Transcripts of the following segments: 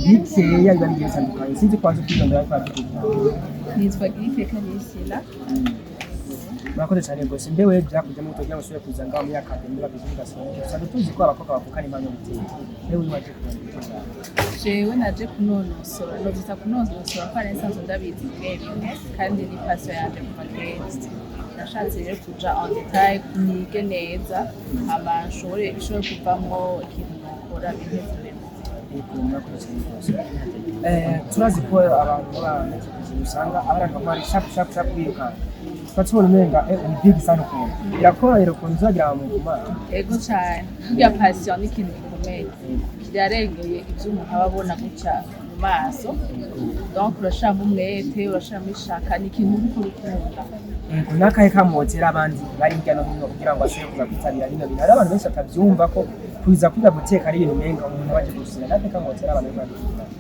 Bikeya biba bigiye bitandukanye. Sinzi ko waza kwidondora, ariko aradukurikira. Nitwa Girike Kanisila. Murakoze cyane rwose. Mbe wewe byakujyamo kugira ngo usubire kuza ngaho muri académie de la cuisine gastronomique? Usanga tuzi ko abakobwa bavukana impano yo guteka. Mbe wewe waje kurondera iki ngaho? Jewe naje kunonosora, novyita kunonosora ko nari nsanzwe ndabizi bimwe bimwe, kandi ni passion yanje kuva kera. Nashatse rero kuja en détail, nige neza, hama nshobore kuvamwo ikintu nokora binteza imbere mu buzima. Yego, murakoze cyane rwose. Turazi ko abantu baba usanga abana bari sharp sharp sharp, birukanka, tuba tubona umenga uri big sana ukuntu birakorohera ukuntu uzagira mu muvuma. Ego cane, burya passion ni ikintu gikomeye, kirarengeye ivyo umuntu aba abona gutya mu maso. Donc urashiramo umwete, urashiramo ishaka, ni ikintu uba ukora ukunda. Yego, n'akahe kamotera abandi bari hirya no hino kugira ngo bashobore kuza kwitabira bino bintu? Hari abantu benshi batavyumva ko kuza kwiga guteka ari ibintu umenga umuntu aba aje gusira. N'akahe kamotera abantu bari badukurikirana?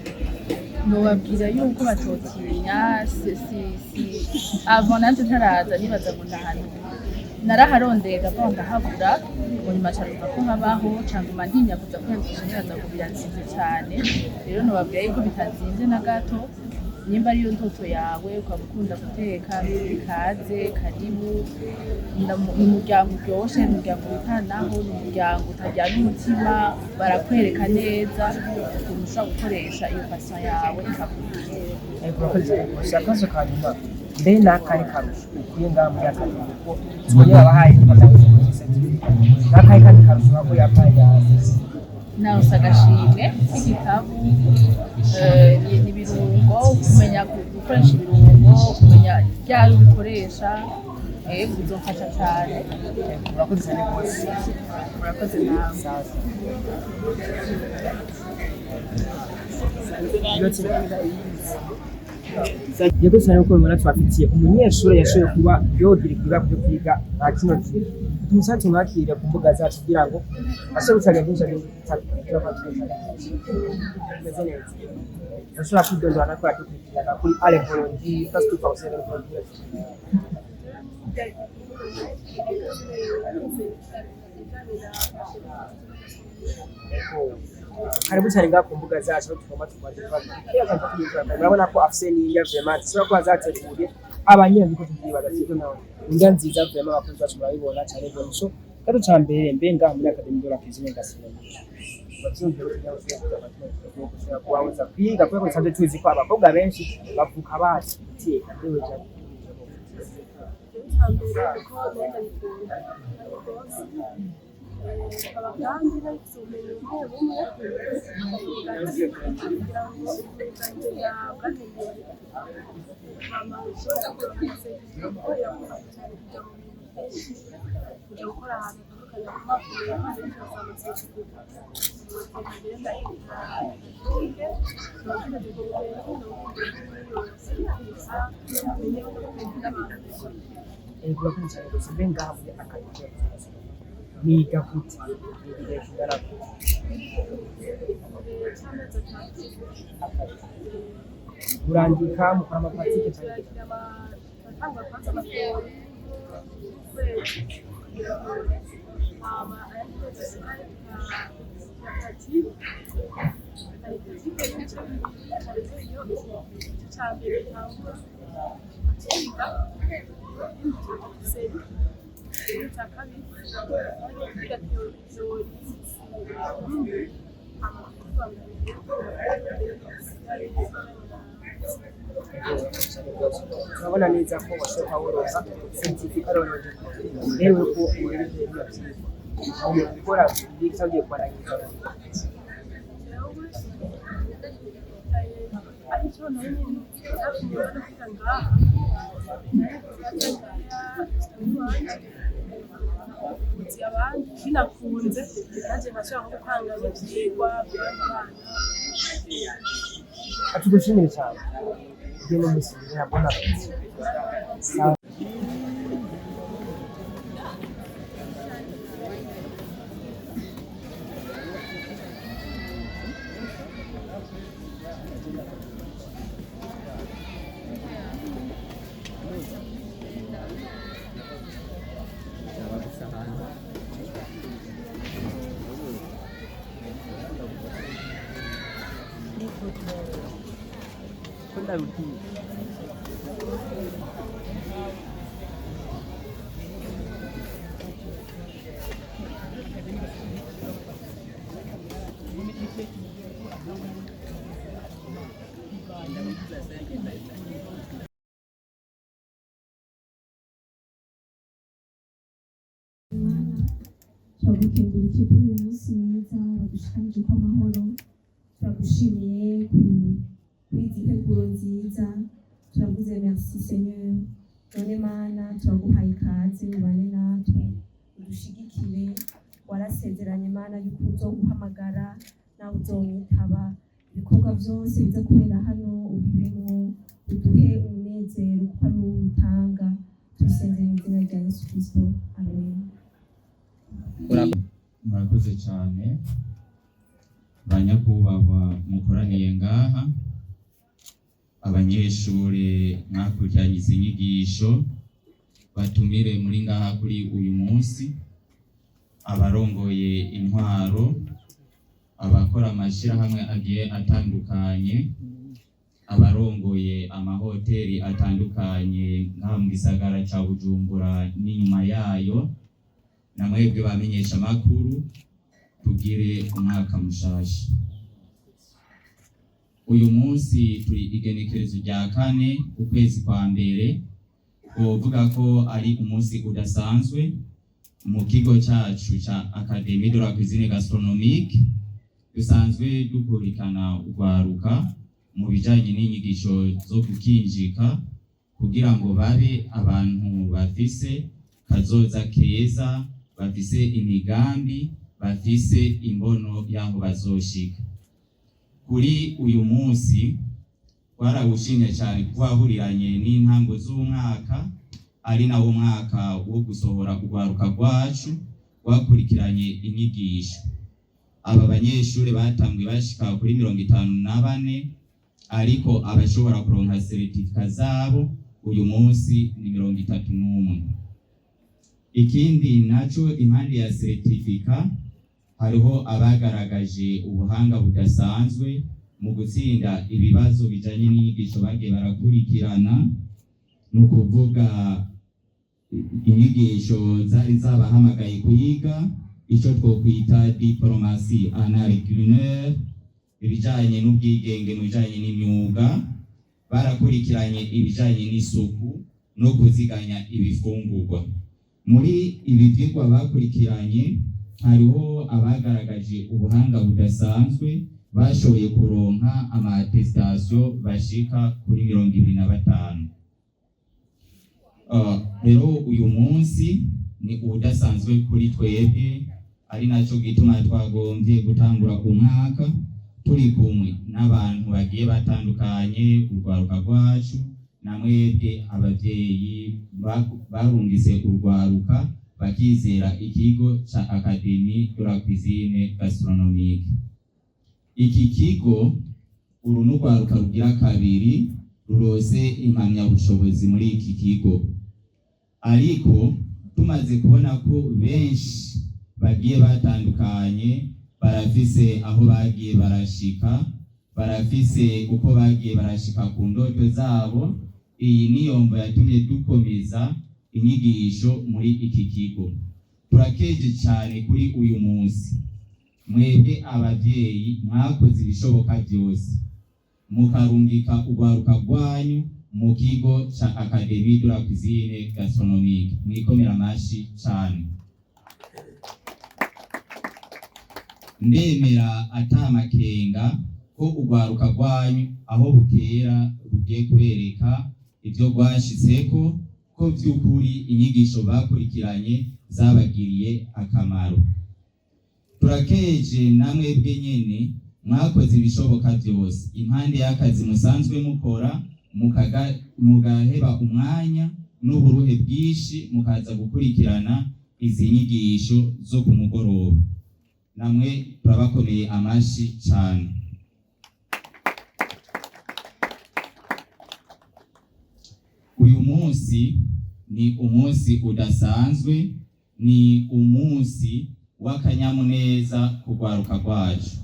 Nobabwira yuko batotinya. Si avant nanje ntaraza nibaza ngo ndahantu naraharondeye d'abord ndahabura, mu nyuma ca numva ko habaho, ca nguma ntinya kuza kwiyandikisha, nibaza ngo birazimvye cane. Rero nobabwira yuko bitazimvye na gato. Nimba ariyo ndoto yawe, ukaba ukunda guteka, ikaze, karibu. Ni umuryango uryoshe, ni umuryango witanaho, ni umuryango utaryana umutima. Barakwereka neza ukuntu ushobora gukoresha iyo passion yawe ikakugira. Yego, urakoze cyane rwose. Akabazo ka nyuma: mbe n'akahe karusho ukuye ngaha muri académie? Kuko tubonye babahaye impamyabushobozi, certificat, n'akahe kandi karusho ko yapaye ya certificat? Naronse agashimwe k'igitabu, ni ibirungo, kumenya gukoresha ibirungo, kumenya ryari ubikoresha. Yego, bizofasha cane. Urakoze cyane rwose. Murakoze nawe. Sawa. Yego cyane, uko bibona tubafitiye umunyeshuri yashoboye kuba yogira ikibazo cyo kwiga nka kino gihe. Tumusabe tumwakire ku mbuga zacu kugira ngo ashobore gutanga byinshi agiye gutandukanye. Turakwakira cyane. Meze neza? Urashobora kwidondora natwe dukurikirana kuri Ale Burundi plus 2000 Burundi? Karibu cyane ngaha ku mbuga zacu, aho tugomba tumaze kuba. Murabona ko afise n'indya vraiment zishobora kuba zateguye abanyene ko tuvyibaza, sivyo? Nawe indya nziza vraiment, abakunzi bacu murabibona cyane rwose. So gato ca mbere, mbe ngaha muri Académie de la Cuisine Gastronomique bavyumvira kugira ngo ushobore kuja kuba uza kwiga, kubera ko dusanzwe tuzi ko abakobwa benshi bavuka bazi guteka? Mbe wewe? Mbere kuko nari ndabikunda rwose, nkaba kandi nabifite ubumenyi bumwe bumwe kugira ngo ubwanjye bwateye imbere, hama nshobora kuko birakunda cyane kujya mu bintu byinshi, kujya gukora ahantu hatandukanye, kuhakorera kandi benshi basanga certificat. Rero ndahiga nige, nkaba mfite ubwo bumenyi, ndabukunda gusa menye uko n'abantu. Yego, urakoze cyane rwose. Mbe ngaha muri Académie de la Cuisine Gastronomique niga gute? Niga igihe kingana gute? Cy'amezi 3. Murandika, mukora ama pratiques cyane? Turagira abatanga kwanza ama théories ukwezi kugira ngo hama ayandi mezi asigaye tukagira pratique. Hari pratique y'ibice bibiri. Hariho iyo igice ca mbere gitangura tukiga série, igice ca kabiri twiga théorie, hama tukavuga. Turabona neza ko washoka woroha certificat. Rero rero ko uhereje bino vyigwa, ugiye gukora ibyo ugiye kubarangiza? Jewe aricyo nari cyatumye nza no kwiga ngaha, iwanje uzi abandi binakunze nanjye nkashobora nko gutanga ivyigwa ku bandi bana. Atugushimire cyane. Ugende n'umunsi mwiza, bon appétit. Sawa. Ko ndabibwiye. Mana, turagukengurukiye kuri uyu munsi mwiza wadushikanije ko amahoro. Turagushimiye kuri izi nteguro nziza. Turavuze merci Seigneur. None Mana, turaguhaye ikaze, ubane natwe, udushigikire. Warasezeranye Mana yuko uzoguhamagara nawe uzomwitaba. Ibikorwa byose biza kubera hano ubibemwo, uduhe umunezero kuko ari wowe utanga. Tubisenzere mu izina rya Yesu Kristo, amen. Murakoze cyane, banyakubahwa mukoraniye ngaha, abanyeshuri mwakurikiranye izi nyigisho, batumire muri ngaha kuri uyu munsi, abarongoye intwaro, abakora amashyirahamwe agiye atandukanye, abarongoye amahoteli atandukanye ngaha mu gisagara ca Bujumbura n'inyuma yayo, na mwebwe bamenyesha amakuru, tugire umwaka mushasha. Uyu munsi turi igenekerezo rya 4 ukwezi kwa mbere, twovuga ko ari umunsi udasanzwe mu kigo cacu ca Académie de la Cuisine Gastronomique. Dusanzwe dukurikana urwaruka mu bijanye n'inyigisho zo gukinjika kugira ngo babe abantu bafise kazoza keza, bafise imigambi, bafise imbono y'aho bazoshika. Kuri uyu munsi twarawushimye cyane kuko wahuriranye n'intango z'umwaka, ari nawo mwaka wo gusohora urwaruka rwacu rwakurikiranye inyigisho. Aba banyeshuri batanguye bashika kuri 54, ariko abashobora kuronka certificat zabo uyu munsi ni 31. Ikindi naco, impande ya certificat, hariho abagaragaje ubuhanga budasanzwe mu gutsinda ibibazo bijanye n'inyigisho bagiye barakurikirana, ni ukuvuga inyigisho zari zabahamagaye kwiga ico twokwita diplomatie en art culinaire, ibijanye n'ubwigenge mu bijanye n'imyuga. Barakurikiranye ibijanye n'isuku no kuziganya ibifungurwa. Muri ibi vyigwa bakurikiranye, hariho abagaragaje ubuhanga budasanzwe, bashoboye kuronka ama attestation bashika kuri 25. Rero uyu munsi ni udasanzwe kuri twebwe, ari naco gituma twagombye gutangura umwaka turi kumwe n'abantu bagiye batandukanye, urwaruka rwacu na mwebwe abavyeyi barungise urwaruka bakizera ikigo ca Académie de la Cuisine Gastronomique. Iki kigo, uru n'urwaruka rugira kabiri rurose impamyabushobozi muri iki kigo, ariko tumaze kubona ko benshi bagiye batandukanye barafise aho bagiye barashika, barafise uko bagiye barashika ku ndoto zabo. Iyi niyo mvo yatumye dukomeza inyigisho muri iki kigo. Turakeje cyane kuri uyu munsi mwebwe abavyeyi mwakoze ibishoboka byose mukarungika urwaruka rwanyu mu kigo ca Académie de la Cuisine Gastronomique. Mwikomera amashi cane. Ndemera atamakenga ko urwaruka rwanyu aho bukera rugiye kubereka ibyo rwashitseko, ko vy'ukuri inyigisho bakurikiranye zabagiriye akamaro. Turakeje namwebwe nyene mwakoze ibishoboka byose impande y'akazi musanzwe mukora, mugaheba umwanya n'uburuhe bwinshi mukaza gukurikirana izi nyigisho zo ku mugoroba. Namwe turabakomeye amashi cane. Uyu munsi ni umunsi udasanzwe, ni umunsi w'akanyamuneza ku rwaruka rwacu.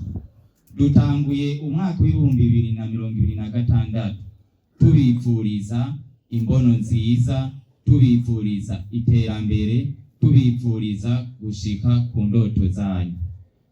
Dutanguye umwaka w'2026 tubipfuriza imbono nziza, tubipfuriza iterambere, tubipfuriza gushika ku ndoto zanyu.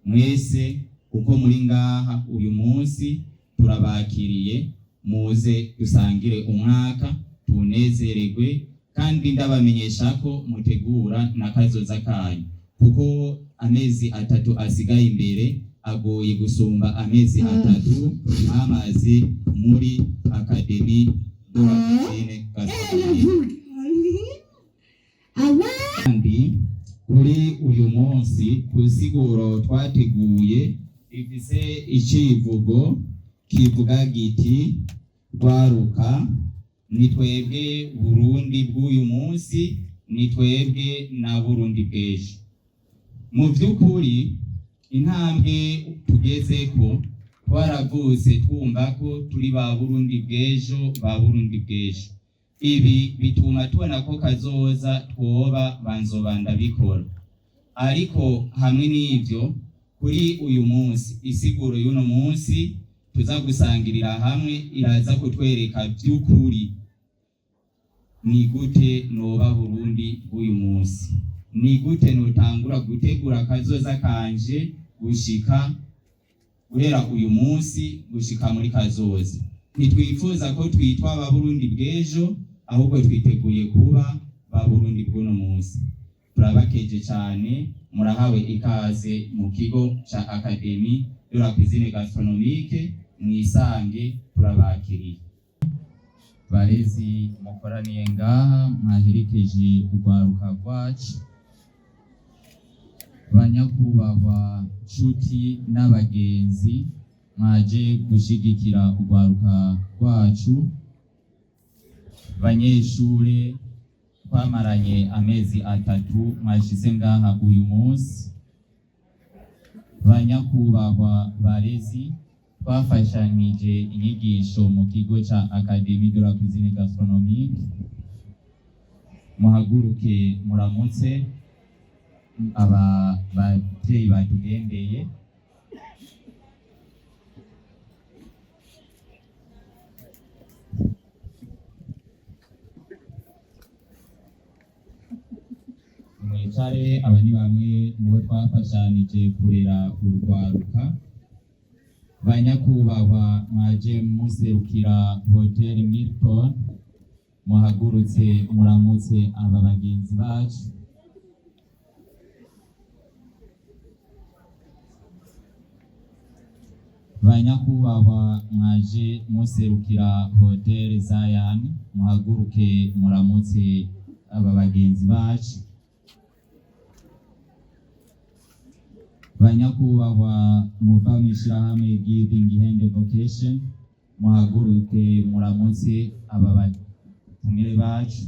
Mwese uko muri ngaha uyu munsi, turabakiriye, muze dusangire umwaka, tunezererwe. Kandi ndabamenyesha ko mutegura n'akazoza kanyu, kuko amezi 3 asigaye imbere agoye gusumba amezi 3 mwamaze muri Académie de la Cuisine Gastronomique. Kandi kuri uyu munsi, ku siguro twateguye ifise icivugo kivuga giti: "Rwaruka, ni twebwe Burundi bw'uyu munsi, ni twebwe na Burundi bw'ejo." Mu vy'ukuri, intambwe tugezeko, twaravutse twumva ko turi ba Burundi bw'ejo, ba Burundi bw'ejo. Ibi bituma tubona ko kazoza twoba banzobanda bikora. Ariko hamwe n'ivyo, kuri uyu munsi, isiguro y'uno munsi tuza gusangirira hamwe iraza kutwereka vy'ukuri ni gute noba Burundi bw'uyu munsi, ni gute notangura gutegura kazoza kanje gushika guhera uyu munsi gushika muri kazoza. Ntitwifuza ko twitwa ba Burundi bw'ejo, ahubwo twiteguye kuba ba Burundi bw'uno munsi. Turabakeje cyane, murahawe ikaze mu kigo ca Académie de la Cuisine Gastronomique. Mwisange, turabakiriye. Barezi mukoraniye ngaha, mwaherekeje urwaruka rwacu, banyakubahwa nshuti n'abagenzi mwaje gushigikira urwaruka rwacu, banyeshure twamaranye amezi 3 mwashize ngaha uyu munsi, banyakubahwa barezi twafashanije inyigisho mu kigo ca Académie de la Cuisine Gastronomique, muhaguruke muramutse aba bavyeyi batugendeye. Mwicare. Aba ni bamwe mu bo twafashanije kurera urwaruka. Banyakubahwa mwaje muserukira Hotel Milton, muhagurutse muramutse aba bagenzi bacu. Banyakubahwa mwaje muserukira Hotel Zion, muhaguruke muramutse aba bagenzi bacu. Banyakubahwa muva mw'ishirahamwe Giving Hand Vocation, muhaguruke muramutse aba batumire bacu.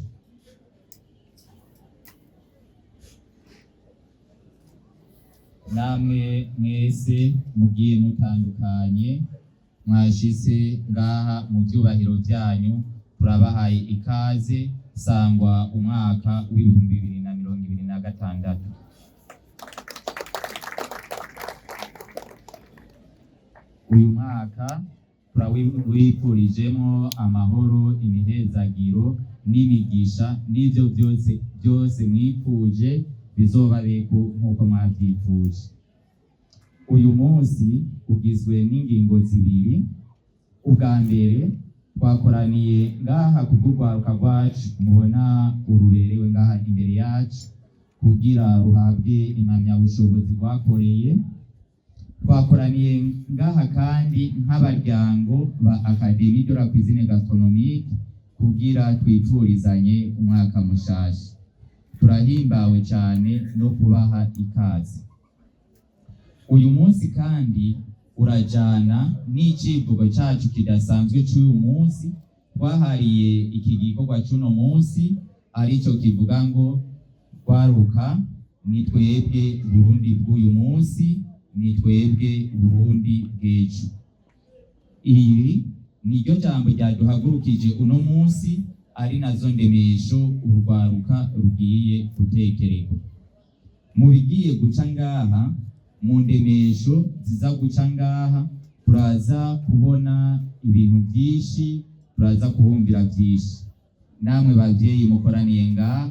Namwe mwese mugiye mutandukanye mwashitse ngaha mu vyubahiro vyanyu, turabahaye ikaze. Sangwa umwaka w'2026. Uyu mwaka turawifurijemo amahoro, imihezagiro n'imigisha, n'ivyo byose byose mwifuje bizobabeko nk'uko mwavyifuje. Uyu munsi ugizwe n'ingingo zibiri. Ubwa mbere, twakoraniye ngaha kubw'urwaruka rwacu mubona uruberewe ngaha imbere yacu, kugira ruhabwe impamyabushobozi rwakoreye. Twakoraniye ngaha kandi nk'abaryango ba Académie de la Cuisine Gastronomique kugira twipfurizanye umwaka mushasha. Turahimbawe cyane no kubaha ikaze. Uyu munsi kandi urajana n'icivugo cacu kidasanzwe c'uyu munsi twahariye iki gikorwa c'uno munsi, arico kivuga ngo: "Rwaruka, ni twebwe Burundi bw'uyu munsi, ni twebwe Burundi bw'ejo." Iri niryo jambo ryaduhagurukije uno munsi, ari nazo ndemesho urwaruka rugiye gutekererwa mu bigiye guca ngaha, mu ndemesho ziza guca ngaha. Turaza kubona ibintu byinshi, turaza kubumvira byinshi. Namwe bavyeyi mukoraniye ngaha,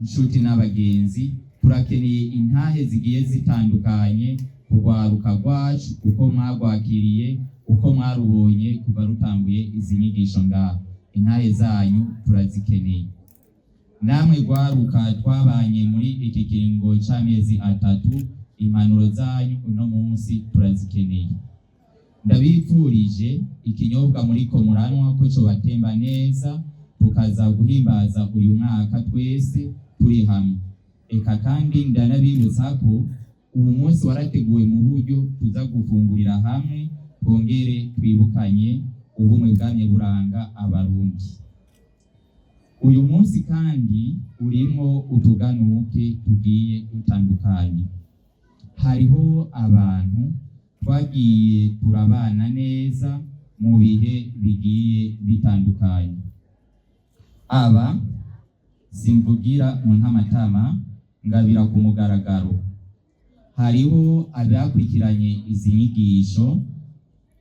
inshuti n'abagenzi, turakeneye intahe zigiye zitandukanye kugwaruka rwacu, uko mwagwakiriye, uko mwarubonye kuva rutanguye izi nyigisho ngaha. Intahe zanyu turazikeneye. Namwe rwaruka twabanye muri iki kiringo c'amezi 3, impanuro zanyu uno munsi turazikeneye. Ndabifurije ikinyobwa muriko muranwa ko cobatemba neza, tukaza guhimbaza uyu mwaka twese turi hamwe. Eka kandi ndanabibutsa ko uyu munsi warateguwe mu buryo tuza gufungurira hamwe, twongere twibukanye ubumwe bwamye buranga Abarundi. Uyu munsi kandi urimwo utuganuke tugiye dutandukanye. Hariho abantu twagiye turabana neza mu bihe bigiye bitandukanye. Aba simvugira mu ntamatama, ngabira ku mugaragaro. Hariho abakurikiranye izi nyigisho,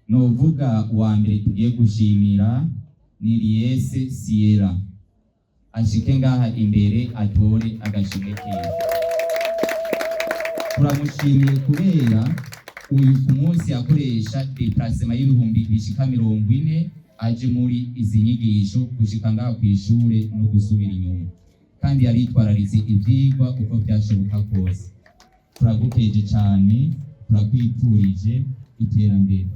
novuga uwa mbere tugiye gushimira ni Liese Sierra. Ashike ngaha imbere atore agashimwe kiwe. Turamushimiye kubera uyu ku munsi akoresha déplacement y'ibihumbi bishika 40 aje muri izi nyigisho gushika ngaha kw'ishure no gusubira inyuma, kandi yaritwararitse ivyigwa uko vyashoboka kose. Turagukeje cane, turakwifurije iterambere.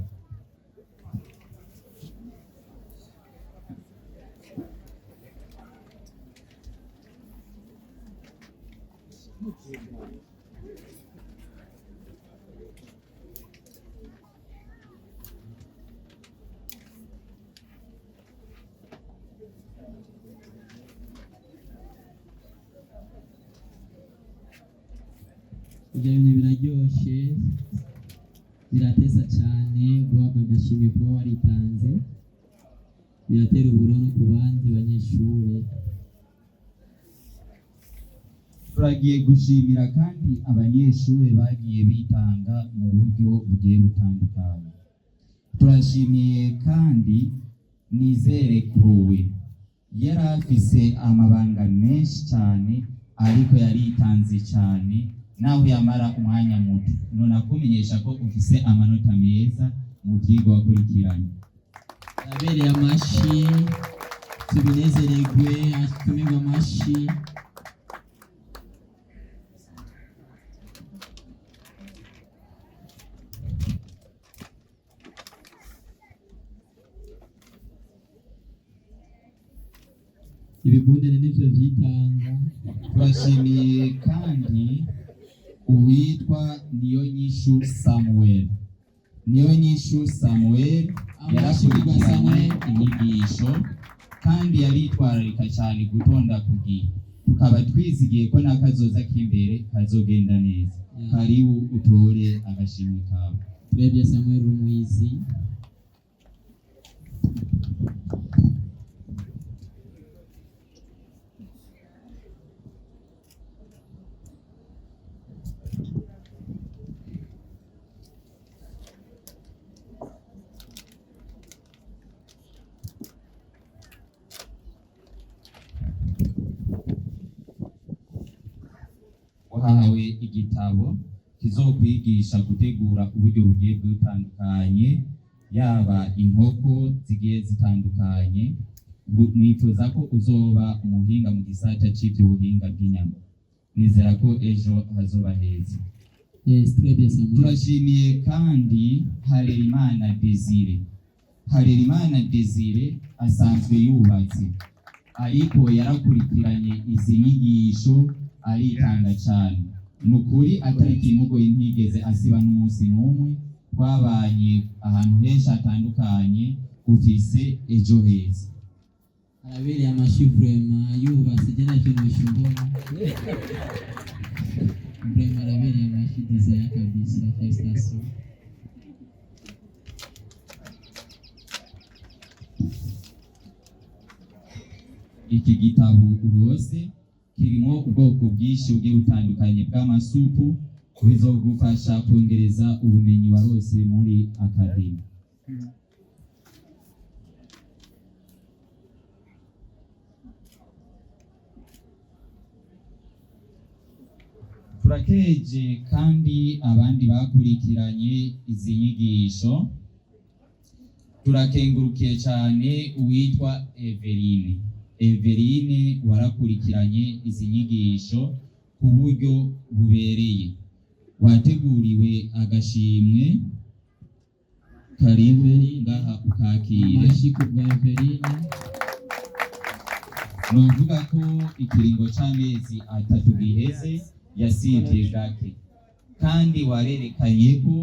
Ibyo bintu biraryoshe, birateza cyane guhabwa agashimwe kuba waritanze, biratera ubururu ku bandi banyeshuri. Turagiye gushimira kandi abanyeshuri bagiye bitanga mu buryo bugiye butandukanye. Turashimiye kandi Nizere Kuwe, yari afise amabanga menshi cyane, ariko yaritanze cyane naho yamara umwanya muto. None akumenyesha ko ufise amanota meza mu vyigwa wakurikiranye. Abereye amashi, tubinezererwe, atumirwe amashi. Ibigundane nivyo vyitanga. Turashimiye kandi uwitwa Niyonyishu Samuel. Niyonyishu Samuel yarakurikiranye inyigisho kandi yaritwararika cyane gutonda ku gihe, tukaba twizigiye ko n'akazoza k'imbere kazogenda neza. Karibu utore agashimwe kawe. Turebye Samuel Rumwizi. Wahawe igitabo kizokwigisha gutegura uburyo bugiye butandukanye, yaba inkoko zigiye zitandukanye. Nifuza ko uzoba umuhinga mu gisata c'ivy'ubuhinga bw'inyama. Nizera ko ejo hazoba heza. Yes, très bien Samuel. Turashimiye kandi Harerimana Desire. Harerimana Desire asanzwe yubatse, ariko yarakurikiranye izi nyigisho aritanga cyane. Ni ukuri atari ikimugoye, ntigeze asiba n'umunsi n'umwe. Twabanye ahantu henshi hatandukanye. Ufise ejo heza. Arabereye amashi vraiment, yubatse je ntacyo noshobora. Vraiment arabereye amashi Desire kabisa, félicitations. Iki gitabo urose kirimo ubwoko bwinshi bugiye butandukanye bw'amasupu, bizogufasha kongereza ubumenyi warose muri académie. Turakeje kandi abandi bakurikiranye izi nyigisho. Turakengurukiye cyane uwitwa Everine. Everine, warakurikiranye izi nyigisho ku buryo bubereye, wateguriwe agashimwe. Karibu ngaha ukakire. Amashyi ku bwa Everine. Novuga ko ikiringo c'amezi 3 giheze yasivye gake, kandi warerekanye ko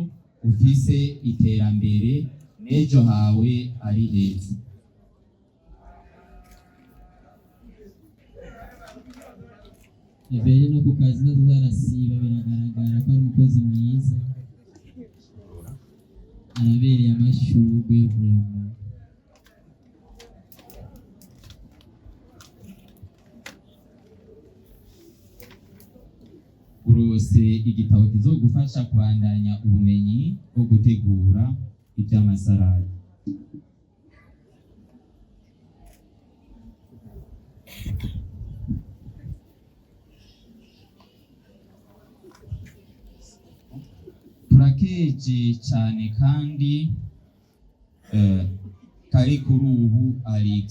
ufise iterambere n'ejo hawe ari heza. Everine no ku kazi ntazarasiba, biragaragara ko ari umukozi mwiza, arabereye amashurwe vraiment. Urose igitabo kizogufasha kubandanya ubumenyi bwo gutegura iby'amasarade. Turakeje cyane kandi kari kuri ubu Alex.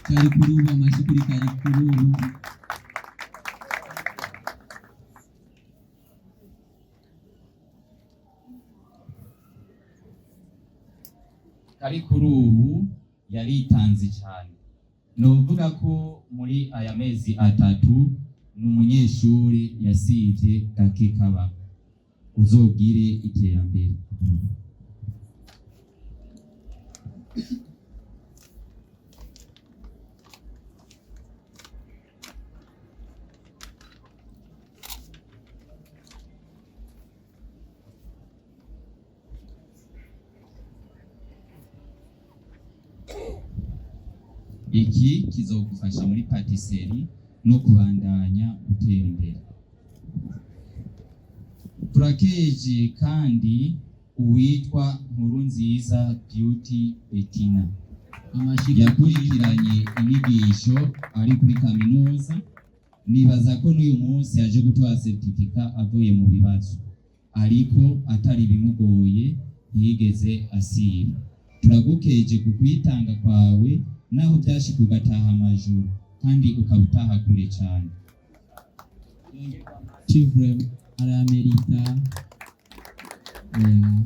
Kari kuri ubu, amashyi kuri kari kuri ubu. Kari kuri ubu yaritanze cyane, novuga ko muri aya mezi 3 ni umunyeshuri yasivye gake kaba. Uzogire iterambere. Iki kizogufasha muri patisserie no kubandanya utera imbere. Turakeje kandi uwitwa Nkurunziza Beauty Bettina. Amashyi. Yakurikiranye inyigisho ari kuri kaminuza. Nibaza ko n'uyu munsi yaje gutora certificat avuye mu bibazo, ariko atari bimugoye, ntiyigeze asiba. Turagukeje ku kwitanga kwawe, naho byashika ugataha amajoro kandi ukaba utaha kure cyane. Vraiment aramerita. Yeah.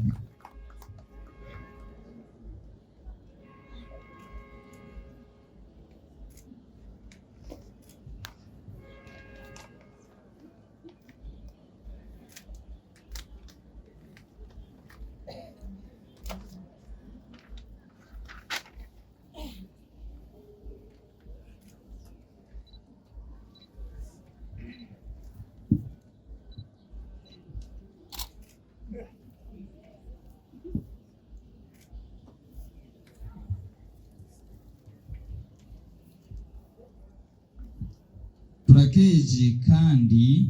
Turakeje kandi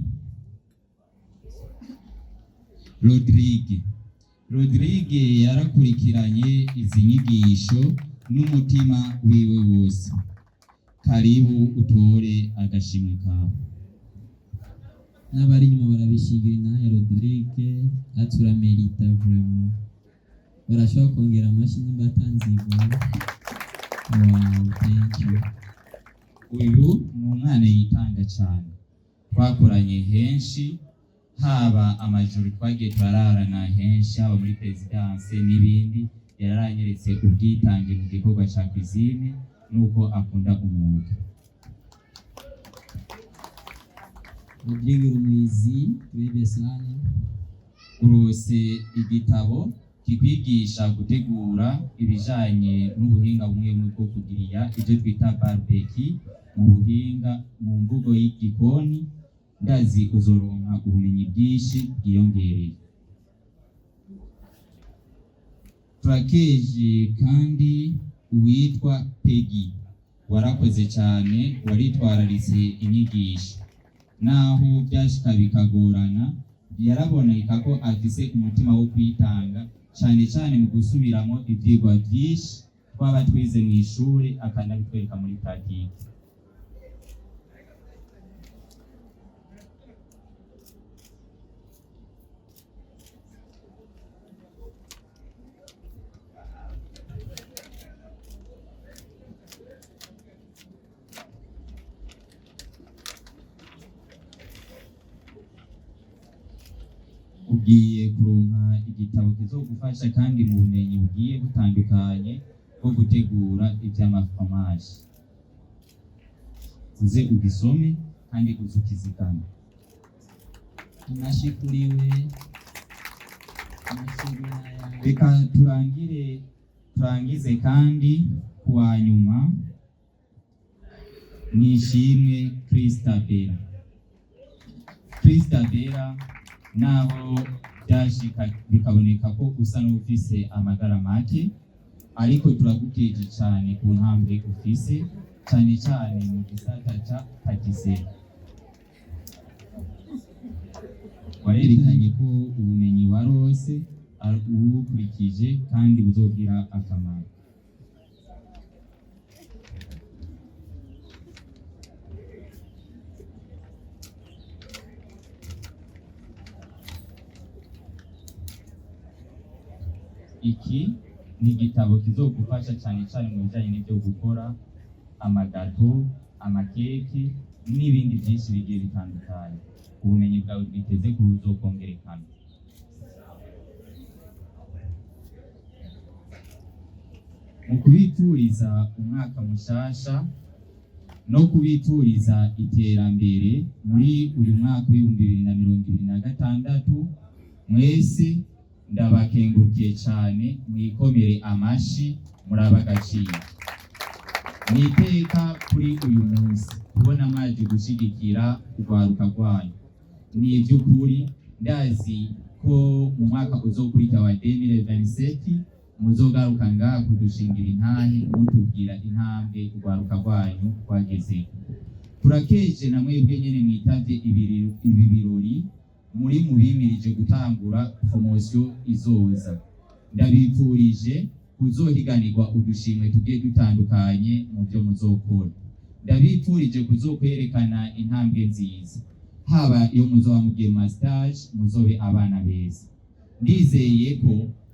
Rodrigue. Rodrigue yarakurikiranye izi nyigisho n'umutima wiwe wose. Karibu utore agashimwe kawe. N'abari inyuma barabishingira inaha. Rodrigue aturamerita vraiment, barashobora kongera amashyi nimba atanzigwa. Wow, thank you. Uyu ni umwana yitanga cyane, twakoranye henshi, haba amajoro twagiye turararana henshi, haba muri présidence n'ibindi. Yaranyeretse ubwitange mu gikorwa cya cuisine n'uko akunda umwuga. Rodrigue Rumwizi, turebe sana. Urose igitabo kikwigisha gutegura ibijanye n'ubuhinga bumwe bumwe bwo kugiriya ibyo twita barbecue mu buhinga mu mvugo y'igikoni. Ndazi uzoronka ubumenyi bwinshi bwiyongereye. Turakeje kandi uwitwa Peggy, warakoze cyane, waritwararitse inyigisho naho byashika bikagorana. Yaraboneka ko afise umutima wo kwitanga, cyane cyane mu gusubiramo ivyigwa vyinshi twaba twize mu ishuri, akanabitwereka muri pratique. Ugiye kuronka igitabo kizogufasha kandi mu bumenyi bugiye butandukanye bwo gutegura ivy'amafromage. Uze ugisome kandi uze ukizigame. Amashyi kuri we, amashyi n'aya. Reka turangize kandi kuwa nyuma, Nishimwe Christabella. Christabella, naho byashika bikaboneka ko usa n'ufise amagara make, ariko turagukeje cyane ku ntambwe ufise, cyane cyane mu gisata ca pâtisserie. Warerekanye ko ubumenyi warose ubukurikije kandi buzogira akamaro. Iki ni igitabo kizogufasha cyane cyane mu bijyanye n'ibyo gukora amagâteau, amakeke n'ibindi byinshi bigiye bitandukanye. Ubumenyi bwawe bwiteze kuzokongerekana. Mu kubifuriza umwaka mushasha no kubifuriza iterambere muri uyu mwaka w'2026, mwese ndabakengurukiye cyane. Mwikomere amashi, muraba agaciro. Ni iteka kuri uyu munsi kubona mwaje gushyigikira urwaruka rwanyu. Ni iby'ukuri, ndazi ko mu mwaka uzokurikira wa 2027 muzogaruka ngaha kudushingira intahe, mutubwira intambwe urwaruka rwanyu rwagezeho. Turakeje na mwebwe nyene mwitavye ibi birori, muri mu bimirije gutangura promotion izoza. Ndabifurije kuzohiganirwa udushimwe tugiye dutandukanye mu byo muzokora. Ndabifurije kuzokwerekana intambwe nziza, haba iyo muzoba mugiye mu stage, muzobe abana beza. Ndizeye ko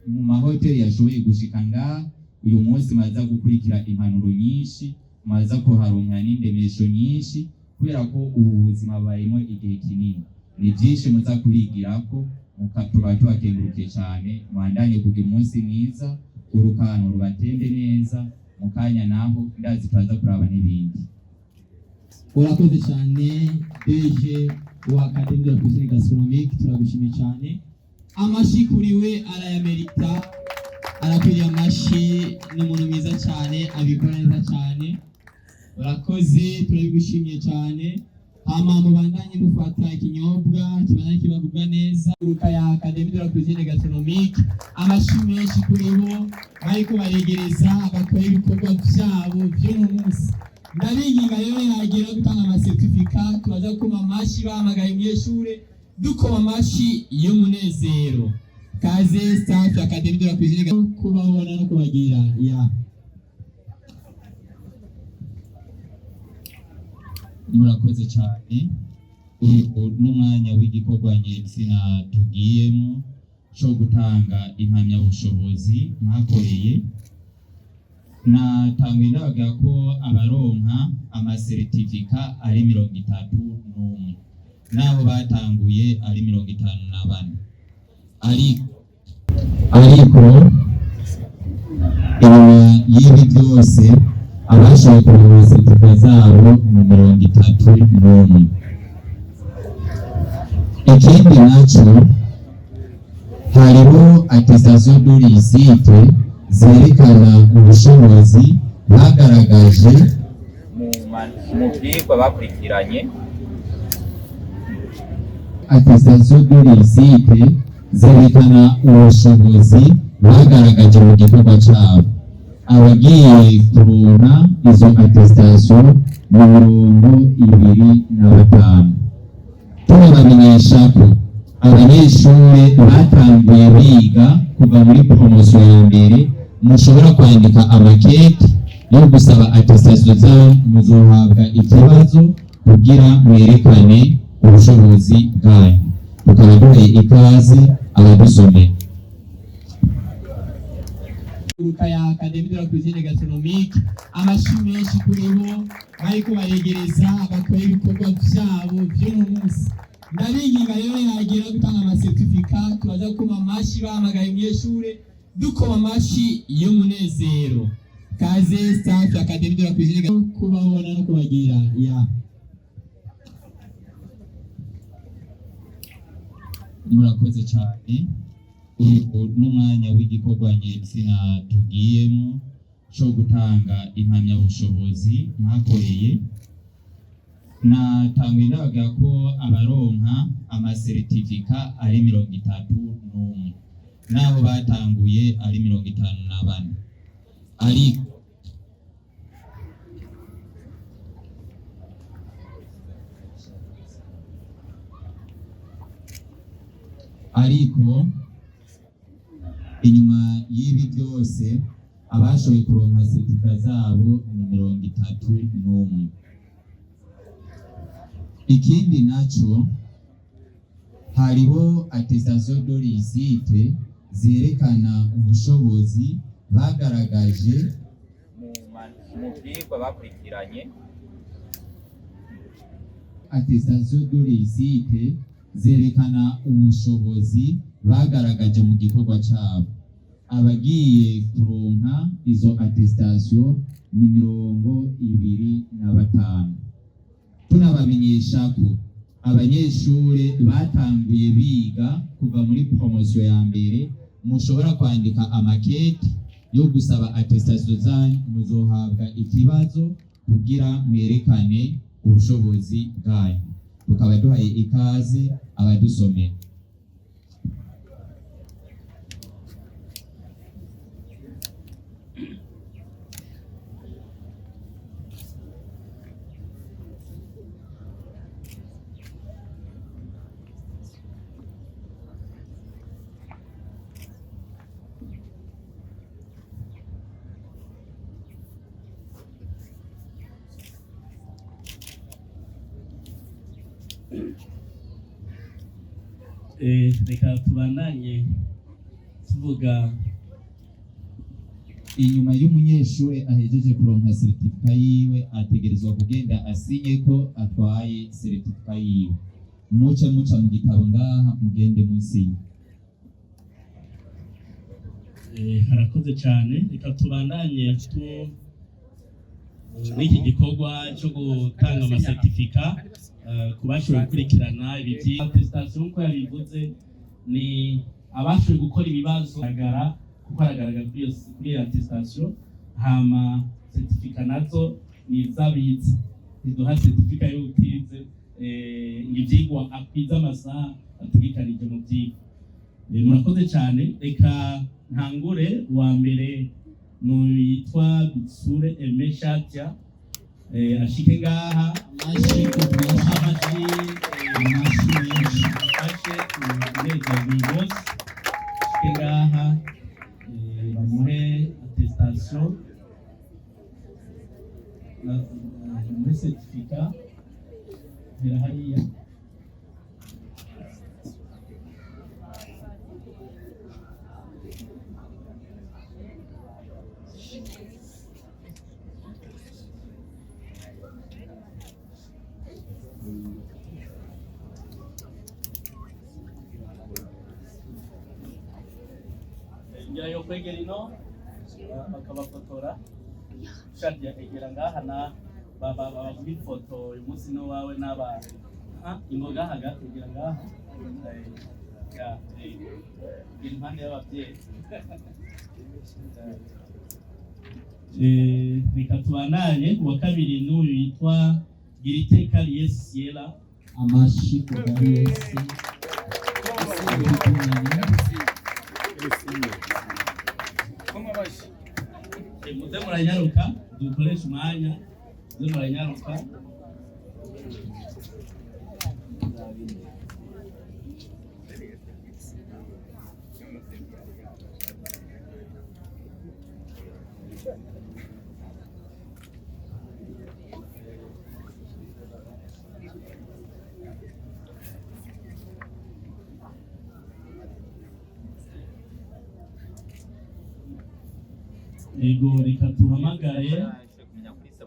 mu mahoteli yashoboye gushika ngaha uyu munsi maza gukurikira impanuro nyinshi, maza kuharonka n'indemesho nyinshi, kubera ko ubu buzima bubayemo igihe kinini. Ni byinshi muza kubigirako. Tukaba tubakengurukiye cyane. Mubandanye kugira umunsi mwiza, urukano rubatembe neza. Mu kanya naho ndazi turaza kuraba n'ibindi. Urakoze cyane, DG wa Académie de la Cuisine Gastronomique, turagushimiye cyane. Amashyi kuri we, arayamerita, arakwiriye amashyi. Ni umuntu mwiza cyane, abikora neza cyane. Urakoze, turabigushimiye cyane. Hama mubandanye mufata ikinyobwa, kibandanye kibagubwa neza. Uruka ya Académie de la Cuisine Gastronomique, amashyi menshi kuri bo bariko baregereza bakora ibikorwa vyabo vy'uno munsi. Ndabinginga rero, yagera gutanga amacertificat, turaza gukoma amashyi bahamagaye umunyeshure, dukoma amashyi y'umunezero. Kaze staff ya Académie de la Cuisine kubabona no kubagira ya. Murakoze cyane. Uyu n'umwanya w'igikorwa nyezina tugiyemo cyo gutanga impamyabushobozi mwakoreye. Natanguye ndabaga ko abaronka amacertificat ari 31, naho batanguye ari 54, ariko inyuma y'ibi byose abashoboye kuronka certificat zabo ni 31. Ikindi naco, hariho attestation de réussite zerekana ubushobozi bagaragaje mu vyigwa bakurikiranye. Attestation de réussite zerekana ubushobozi bagaragaje mu gikorwa cyabo. Abagiye kuronka izo attestation ni 25. Turabamenyesha ko Abanyeshuri batanguye biga kuva muri promotion ya mbere, mushobora kwandika amakete yo gusaba attestation zanyu, muzohabwa ikibazo kugira mwerekane ubushobozi bwanyu. Tukaba duhaye ikaze abadusomera. Guruka ya Académie de la Cuisine Gastronomique, amashi menshi kuri bo bariko baregereza bakora ibikorwa vyabo vy'uno munsi. Ndabinginga rero, yagera gutanga ama certificat, turaza gukoma amashi bahamagaye umunyeshure, dukoma amashi y'umunezero. Kaze staff ya Académie de la Cuisine kubabona no kubagira ya. Murakoze cyane. Uyu n'umwanya w'igikorwa nyezina tugiyemo cyo gutanga impamyabushobozi mwakoreye. Natanguye ndabaga ko abaronka ama certificat ari 31, naho batanguye ari 54, ariko inyuma y'ibi byose abashoboye kuronka certificat zabo ni 31. Ikindi naco, hariho attestation de réussite zerekana ubushobozi bagaragaje mu vyigwa bakurikiranye. Attestation de réussite zerekana ubushobozi bagaragaje mu gikorwa cyabo. Abagiye kuronka izo attestation ni 25. Tunabamenyesha ko abanyeshure batanguye biga kuva muri promotion ya mbere, mushobora kwandika amakete yo gusaba attestation zanyu, muzohabwa ikibazo kugira mwerekane ubushobozi bwanyu. Tukaba duhaye ikaze abadusomera. Reka tubandanye tuvuga. Inyuma y'umunyeshure ahejeje kuronka certificat yiwe, ategerezwa kugenda asinye ko atwaye certificat yiwe. Muce muca mu gitabo ngaha, mugende musinye. Harakoze cyane. Reka tubandanye tu n'iki gikorwa cyo gutanga ama certificat ku bashoboye gukurikirana ibi attestation. Nk'uko yabivuze, ni abashoboye gukora ibibazo agaragara, kuko aragaragara kuri iyo attestation. Hama certificat nazo ni iz'abize, ntiduha certificat y'utize ngo ivyigwa akwize amasaha ategekanije mu vyigwa. Murakoze cyane. Reka ntangure. Uwa mbere ni yitwa Gutsure Aime Shatia, ashike ngaha. Amashi ku mashi. Amashi. Amashi menshi. Afashe kunezerwa uyu munsi. Ashike ngaha, bamuhe attestation, bamuhe certificat. Hera hariya. Ngira yo kwegera ino bakabafotora. Shadia, egera ngaha na baguha ifoto. Uyu munsi ni uwawe n'aba ingoga hagati. Egera ngaha. Ya, egera impande y'abavyeyi. Reka tubandanye. Uwa kabiri n'uyu yitwa Giriteka Lies Siela. Amashi ku Gariesi. Muze muranyaruka, dukoreshe umwanya. Muze muranyaruka. Ego, reka tuhamagare.